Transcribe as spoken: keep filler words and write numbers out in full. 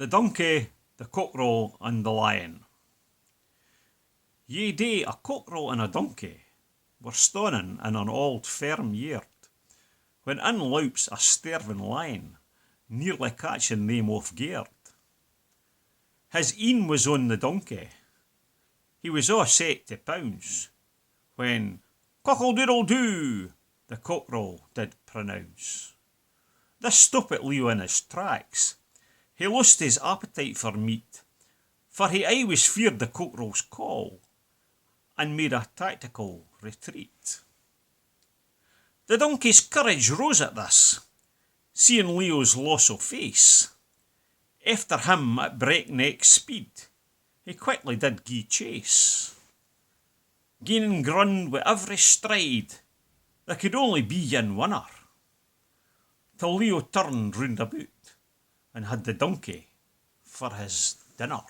The Donkey, the Cockerel and the Lion. Ae day a cockerel and a donkey were stannin in an auld firm yard, when in loups a stairvin lion, nearly catchin them off guard. His een was on the donkey, he was aa set tae pounce, when "Cockle-doodle-doo" the cockerel did pronounce. This stoppit Leo in his tracks. He lost his appetite for meat, for he aye was feared the cockerel's call, and made a tactical retreat. The donkey's courage rose at this, seeing Leo's loss o face. Efter him at breakneck speed, he quickly did gie chase. Gaining ground wi every stride, there could only be ane winner, till Leo turned roond aboot and had the donkey for his dinner.